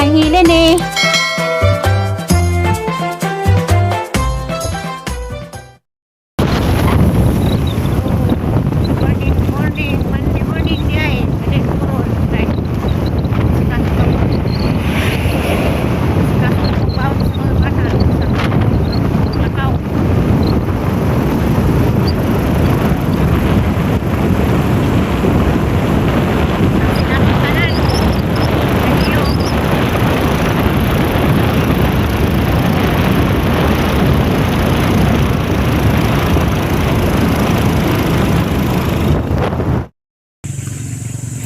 Nang hilin eh. Morning, morning, Monday morning niya eh. Dali ko ron. Kaso, baon sa mga bata sa lakaw. Sinakitanan. Thank you.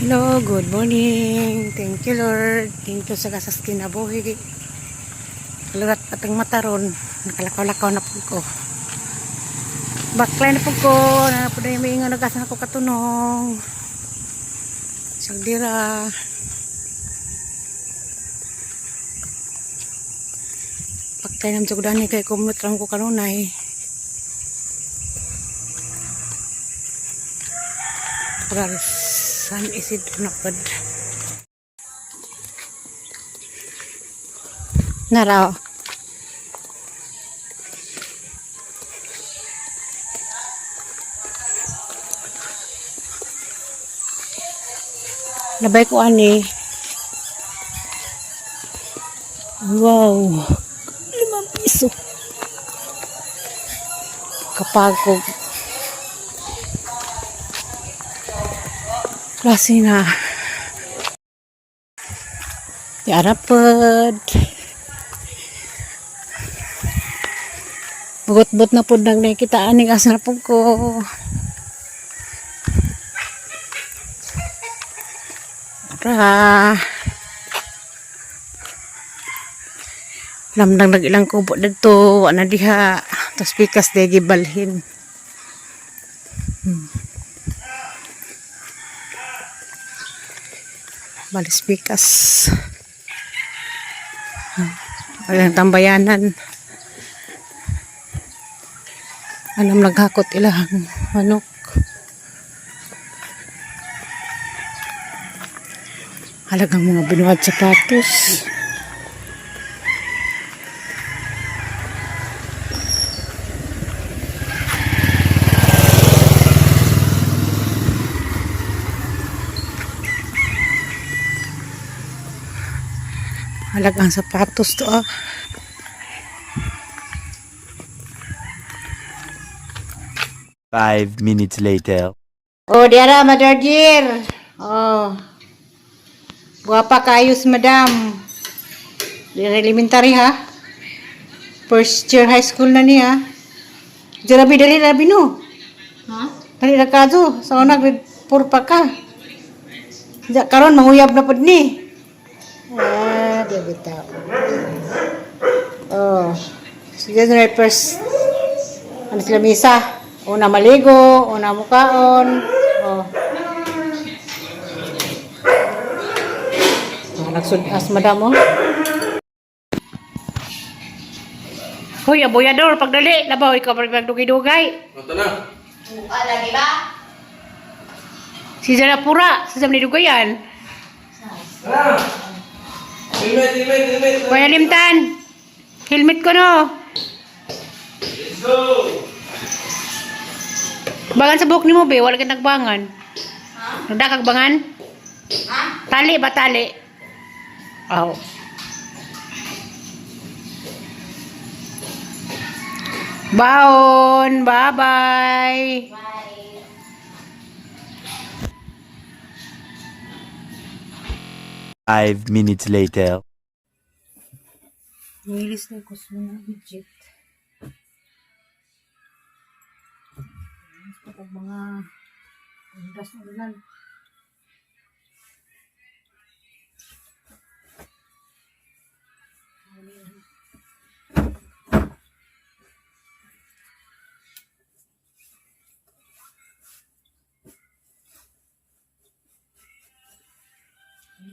Hello, good morning. Thank you, Lord. Thank you sa gasas kinabuhi. Kalurat atong mataron. Nakalakaw-lakaw na po ko. Baklay na po ko. Na po na yung maingon nagasan ako katunong. Saldira. Paktay nam sa kudani kay kumot lang ko kanunay. Para San Isidro na pod. Naraw. Labay ko ani. Wow. 5 piso. Kapag ko klase na. Yarapod. Bugot-bot na po nang nakita aning asa na po ko. Tara. Lamdang nag ilang kubo dito, wa na diha. Tapos pikas de gibalhin. Balis pikas. Alang tambayanan. Anam naghakot ilang manok. Halagang mga binuhat sapatos. Halagang sapatos to ah. 5 minutes later. Oh, diara, Mother dear. Oh. Guwapa kaayos, madam. Dira elementary ha. First year high school na niya. Jarabi dali rabi no. Ha? Dali ra kazo sa una grade 4 pa ka. Ja karon manguyab na pud ni. Ah, di bitaw. Oh. Sige na first ano sila misa? Una maligo, una mukaon. Oh. Oh, nagsudas madam oh. Hoy, aboyador, pagdali, labaw ikaw pag dugay-dugay. Ito na. Buka lagi ba? Si Zara Pura, sa Zamni Dugayan. Ah! Helmet, helmet, helmet. Kuya Limtan, helmet ko no. Let's go! Bagan sa buhok ni mo, be, wala kang nagbangan. Ha? Nagdakagbangan? Ha? Tali ba tali? Oh. Baon, bye-bye. Bye. 5 minutes later. Nilis na ko sa mga widget. Gusto ko mga undas na ulan.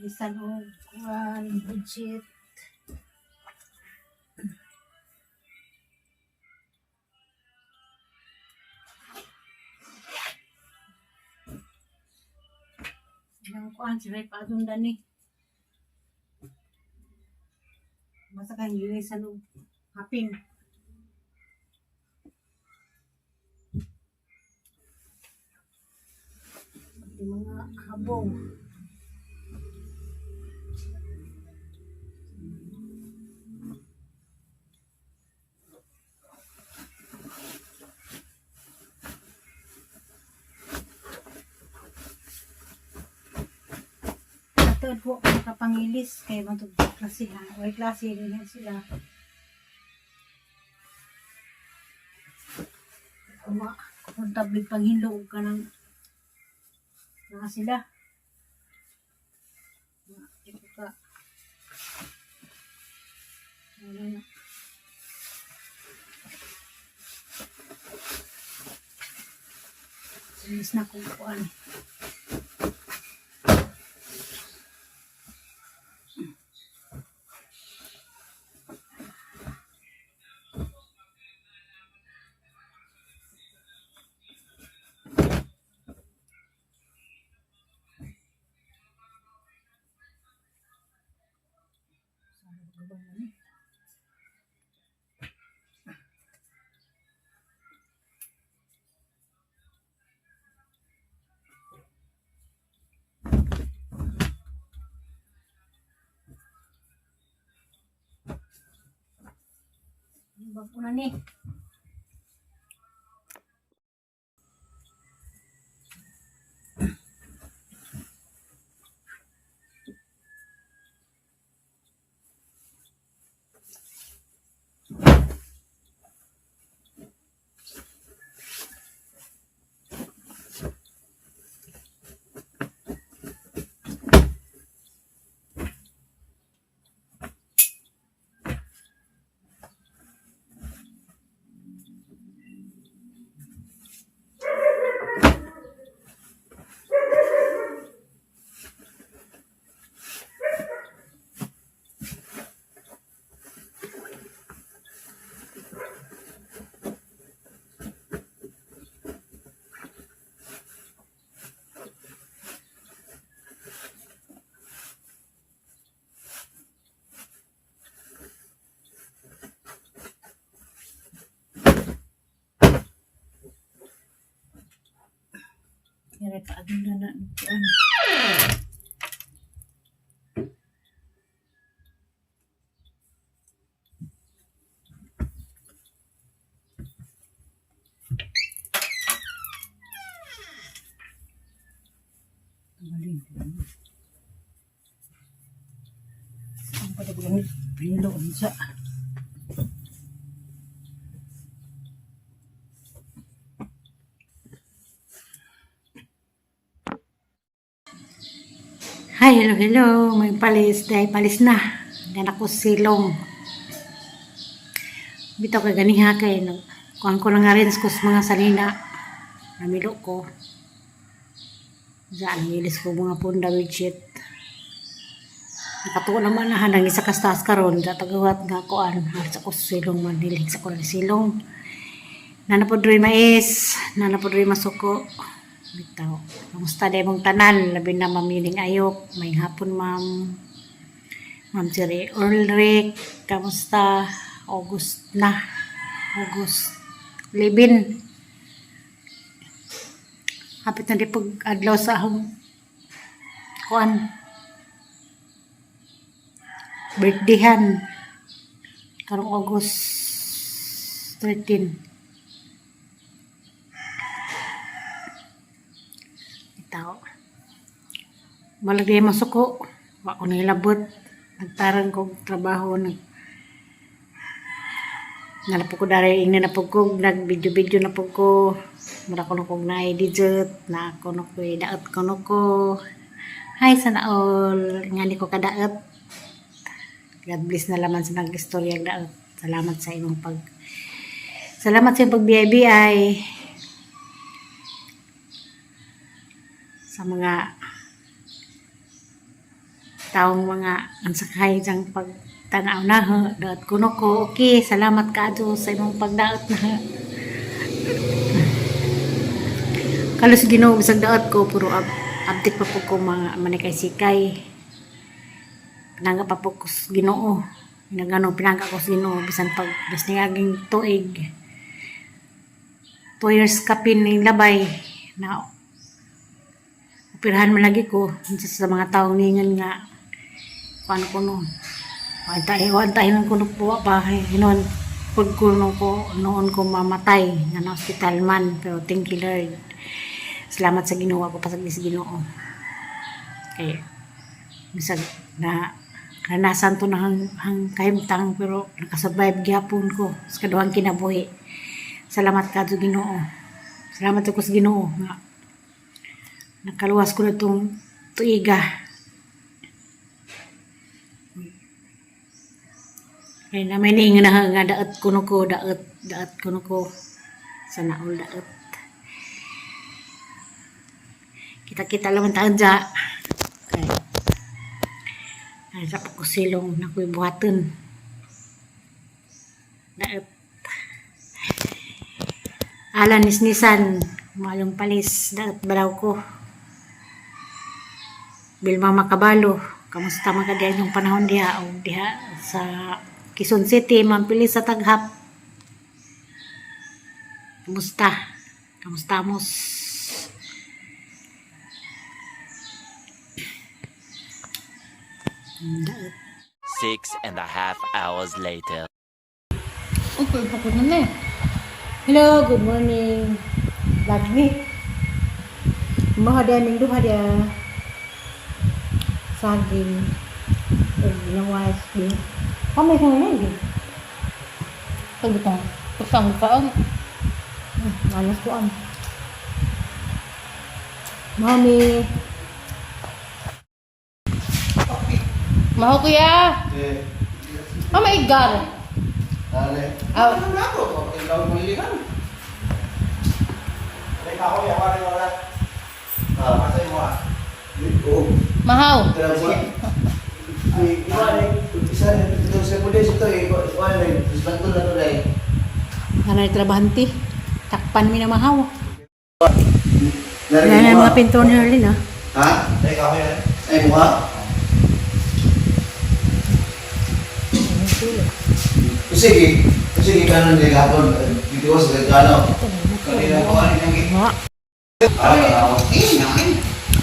Bilisan og kuan budget. Ilang kuan sila ipaadong dani. Basta kang gilisan og hapin. Pati mga habong. Katod po kapangilis kay matug klase ha. Way klase rin sila. Kuma komportable panghinlo og kanang naa sila. Di ko ka. Wala na. Inis na kung kuan. Bago na ni. Kaya paagin na na ang kuan. Tanggalin. Ang patagulan pilo unsa. Hi, hello, hello. May palis, dahil palis na. Yan ako silong. Bitaw kay ganiha kay no. Kuan ko lang nga rin ko sa mga salina. Namilo ko. Diyan, ngilis ko mga punda widget. Nakatuo naman na hanang isa kastas karon sa tagawat nga kuan. Sa ko silong man nilig sa ko lang silong. Nana po diri mais, nana po diri masuko. Bitaw. Kamusta day mong tanan? Labi na ma'am Yuning Ayok. May hapon ma'am. Ma'am Siri Ulrich. Kamusta? August na. August 11. Hapit na di pag adlaw sa akong kuan. Birthdayhan. Karong August 13. Itaw. Malagay masuko. Wa ko nahilabot. Nagtarang kog trabaho. Nag Nalapo ko dari ingna na po ko. Nag-video-video na po ko. Mura ko na kog naay dessert. Na ako na ko daot ko na ko. Hi sana all. Ngani ko kadaot. God bless na laman sa nag-istorya daot. Salamat sa imong pag Salamat sa imong pag-BIBI. Sa mga taong mga ang sakay diyang pagtanaw na ho, daot kuno ko. Okay, salamat kaadto sa imong pagdaot na ho. Kalos Ginoo bisag daot ko puro update pa po ko mga manikay-sikay. Nanga pa po ko sa Ginoo. Nagano pinangga ko sa Ginoo bisan pag bis niaging tuig. 2 years kapin ning labay na operahan man lagi ko unsa sa mga taong ningon nga kuan ko no. Wan tayo man kuno po pa hinon pag kuno ko noon ko mamatay nga na hospital man, pero thank you Lord. Salamat sa Ginoo ko pasagdi sa Ginoo. Kay bisag na karanasan to na hang kahimtang, pero nakasurvive gyapon ko sa kaduhang kinabuhi. Salamat ka sa Ginoo. Salamat ako sa Ginoo nga nakaluwas ko na itong tuiga. Kaya na may niinga na nga daot kuno ko, daot, daot kuno ko. Sana all daot. Kita-kita lang taon dya. Kaya, ay, sa pagkusilong na ko'y buhaton. Daot. Alan nisnisan, malong palis, daot balaw ko. Bilma Makabalo, kamusta man ka diha yung panahon diha o diha sa Quezon City, Mampilis sa Taghap. Kamusta? Kamusta mos? Daot. 6.5 hours later. Okay, pagod na eh. Hello, good morning. Vlog ni. Mahada ning duha dia. Saging. Ug lawas di. Pamay ko na di. Pagbutang. Pagsang kaon. Malas ko ang. Mami. Maho kuya. Eh, Ah, maigar. dale. Ah. Ano na ako? Ikaw ang malilihan. Ah, oo. Mahaw. Tara mo. Ay, iwan eh. Isa, ito sa pulis ito eh. Iwan eh. Dismantle na to dahil. Nanay trabahante. Takpan mi na mahaw. Narinig Yan ang mo, mga ah? pinto ni Herlin ah. Ha? Ay, mukha? Sige. Sige, kanon di gapon. Dito ko sa gano. Kanina ko ano nang Wa. Ah, eh,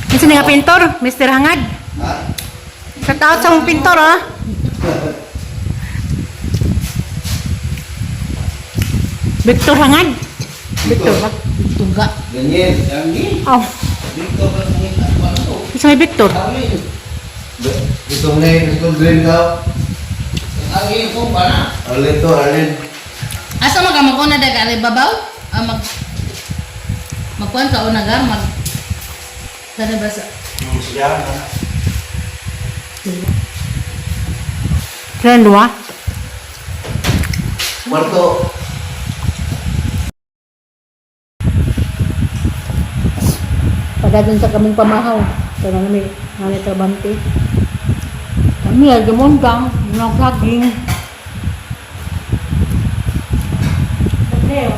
Kinsa ni nga pintor? Mr. Hangad. Ha? Sa taot sa mong pintor ah. Victor Hangad. Victor ba? Tungga. Daniel, Daniel. Oh, Dito ba ano to? isa may Victor. Arlene. Gusto mo na yun, gusto mo green daw. Ang ko para. Arlene to, Arlene. Asa mag mag una daga ari babaw? Ah, mag magkuan ka una gar mag Sana ba sa Kailan dua? Kwarto. Pagdating sa kaming pamahaw. Pero namin, namin trabante. Kami ay gumundang, mga saging. Leo,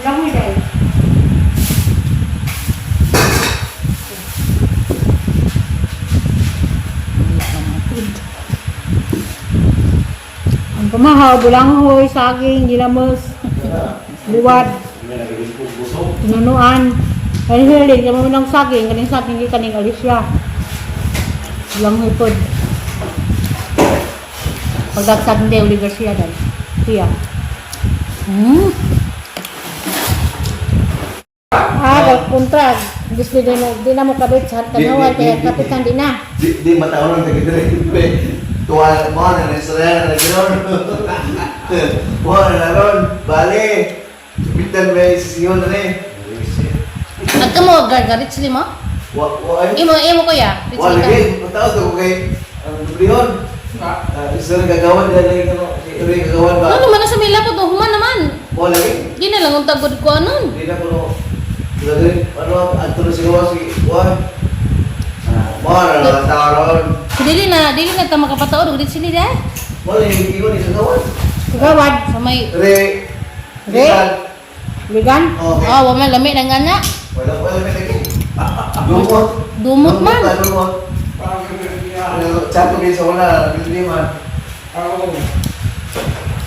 lang dahil. Ang pamahaw, bulanghoy, saging, ginamos, liwat, tinunuan. Ay, hiling, kamo ng saging, kaning saging, kaning Alicia. Bulanghoy pod. Pagdagsag hindi, Oli Garcia dahil. Siya. Ah, kontra. Gusto di mo, di na mo kabit sa tanawan, kaya kapitan di na. Di, di mataon lang tagi dire. Tuwa mo na na isra na ganoon. Mo na ron, bale. Bitan may sisiyon na ni. At mo gar gar rich mo? Wa wa ay. Imo imo kuya. Rich Wa ka. lagi mataon to kay ang dublion. Isa na gagawan dahil lagi kano, si Uri gagawan ba? Ano naman na sa mila po to human naman. Wa lagi. Di na lang ang tagod ko anon. Hindi na kuno. Lagi ano adto na siguro si wa. Mo na lang taron. Dili na ta makapataod og rich ni da. Mo lagi ingon ni gagawan. Kagawad, Sa may Re. Re. Lisan. ligan. Okay. Ah, wa man lami na nga na. Wala wala may lagi. Dumot. Dumot man. Dumot. Ano, chat ko sa wala, hindi man.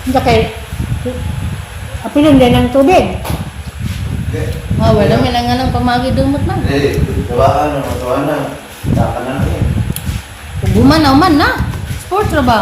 Hindi kay apilon din ang tubig. Ah, wala may lang ng pamagi dumot man. Eh, tawaan na, tuwa na. Taka na eh. Human na, human na. Sports ra ba?